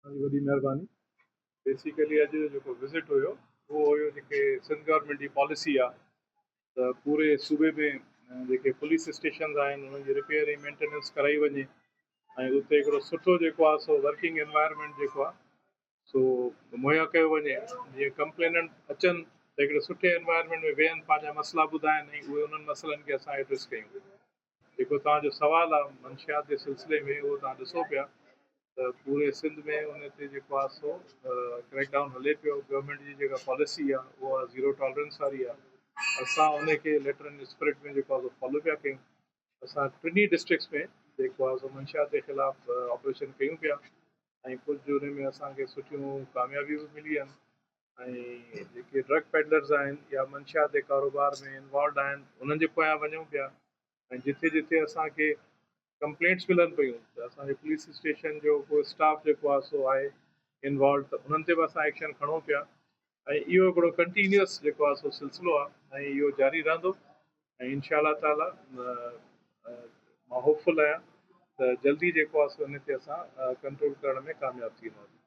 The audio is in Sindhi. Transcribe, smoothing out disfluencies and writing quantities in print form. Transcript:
توهان جي وڏي مهرباني. بيسيڪلي اڄ جو جيڪو وزٽ هيو اهو هيو جيڪي سنڌ گورنمينٽ جي پاليسي آ ته پوري صوبي ۾ جيڪي پوليس اسٽيشنز آهن انهن جي رپيئر ۽ مينٽيننس ڪرائي وڃي ۽ اتي هڪڙو سٺو جيڪو آ سو ورڪنگ انوائرمينٽ جيڪو آ سو مهيا ڪيو وڃي جيئن ڪمپليننٽ اچن ته هڪڙي سٺي انوائرمينٽ ۾ ويهن پنهنجا مسئلا ٻڌائن ۽ اهي انهن مسئلن کي اسان ايڊريس ڪيون. جيڪو توهان جو سوال آ منشيات جي سلسلي ۾ اهو توهان ڏسو پيا ته پوري سنڌ ۾ ان تي جيڪو آ سو ڪريڪ ڊائون هلي پيو گورنمينٽ جي جيڪا پاليسي آ اها زيرو ٽالرنس واري آ اسان ان کي ليٽر اينڊ اسپرٽ ۾ جيڪو آ سو فالو پيا ڪيون اسان ٽنهي ڊسٽرڪٽس ۾ جيڪو آ سو منشيات جي خلاف آپريشن ڪيون پيا ۽ ڪجهه ان ۾ اسان کي سٺيون ڪاميابيون به ملي آهن ۽ جيڪي ڊرگ پيڊلرز آهن يا منشيات جي ڪاروبار ۾ انوالوڊ آهن انهن جي پويان وڃون پيا ۽ جٿي جٿي اسان کي ڪمپلينٽس ملن پيون ته اسان جي پوليس اسٽيشن جو ڪو اسٽاف جيڪو آهي سو آهي انوالوڊ ته انهن تي به اسان ايڪشن کڻون پيا ۽ اهو هڪڙو ڪنٽينيوس جيڪو آهي سو سلسلو آهي ۽ اهو جاري رهندو ۽ انشاء الله تعالي مان هوپ فل آهيان ته جلدي جيڪو آهي سو ان تي اسان ڪنٽرول ڪرڻ ۾ ڪامياب ٿي وينداسين.